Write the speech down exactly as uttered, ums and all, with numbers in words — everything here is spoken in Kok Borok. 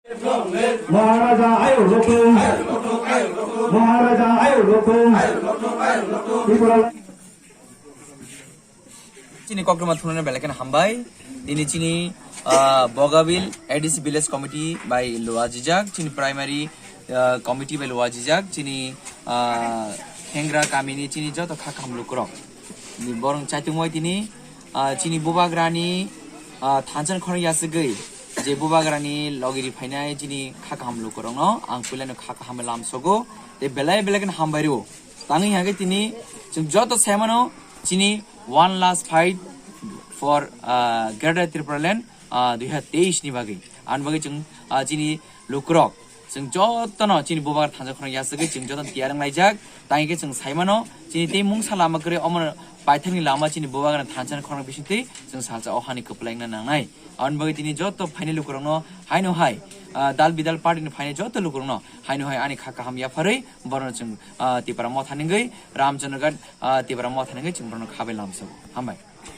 Maharaja ayo lokong. Maharaja ayo lokong. Tripura. Chini kokroma thungnani belai kheno hambai. Dini chini, ah, Bogabil A D C Village Committee bai luajijak, chini primary, ah, committee bai luajijak, chini, ah, Khengra kamini chini joto kha kaham lukurok. Ni borong chaitungbai tini, ah, chini bubagrani, ah, thansa khorang yasagwi je bubagrani logiri phainai chini kha kaham lukurokno ang puilano kha kaham lamsogo. Tei belai belai kheno hambai rwo. Tangwi hage tini chwng joto saimano chini one last fight for, ah, Greater Tripura Land, ah, dui hazar teis ni bagwi. Ani bagwi chwng, ah, chini lukurok, chwng jotono chini bubagra thansa khorang yasagwi chwng jotono tiyar wng laijak. Tangwi khe chwng saimano chini tei mungsa lama kwrwi omo paithakni lama chini bubagra thansa khorang bisingtwi chwng salsa o hani kwplai wngna nangnai. Ani bagwi tini joto phainai lukurokno haino hai, ah, dal bidal party ni phainai joto lukurokno haino hai ani kha kaham yapharwi borokno chwng, ah, Tipra Motha ningwi Ramchandra Ghat, ah, Tipra Motha ningwi chwng borokno khabai lamsogo. Hambai.